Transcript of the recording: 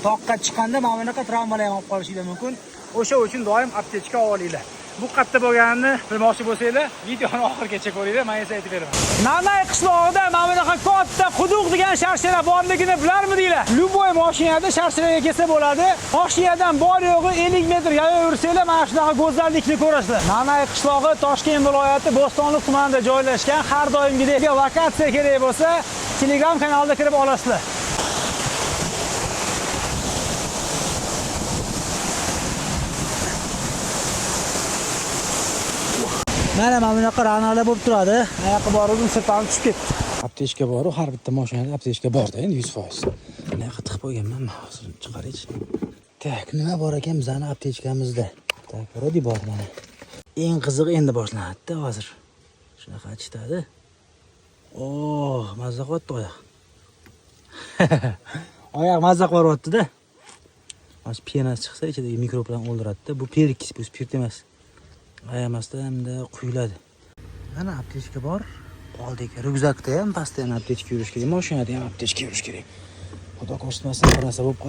Toqqa chiqqanda mana bunaqa travmalar ham olib qolishinglar mumkin. O'sha uchun doim aptechka olinglar. Bu qayerda bo'lganini bilmoqchi bo'lsanglar, videoni oxirigacha ko'ringlar, men esa aytib beraman. Nanay qishlog'ida mana bunaqa katta quduq degan sharshara borligini bilarmidinglar? Любой mashinada sharsharaga kelsa bo'ladi. Mashinadan bor yo'g'i 50 metr yayov yursanglar, mana shunaqa go'zallikni ko'rasizlar. Nanay qishlog'i Toshkent viloyati Bo'stonliq tumanida joylashgan. Har doimgidek lokatsiya kerak bo'lsa, Telegram kanalida kirib olasizlar. Mana bunaqa ra'nolar bo'lib turadi. Oyoqqa borib sirpanib tushib ketdi. Aptechka bor-u, har bitta mashinada aptechka bor-da, endi 100%. Bunaqa tiqib qo'yganman men hozir chiqaraychi. Так, nima bor ekan bizani aptechkamizda? Так, вроде bor mana. Eng qizig'i endi boshlanadi-da hozir. Shunaqa achitadi. Oh, mazza qilyapti oyoq. Oyoq mazza qilyapti-da. Hozir пена si chiqsa ichidagi mikroblarni o'ldiradida. Bu перекись, bu spirt emas. Ayamasdan hamda quyiladi. Mana aptechka bor. Qoldik. Ryukzakda ham постоянно aptechka yurish kerak, mashinada ham aptechka yurish kerak. Xudo ko'rsatmasin, bir narsa bo'lib qolsa.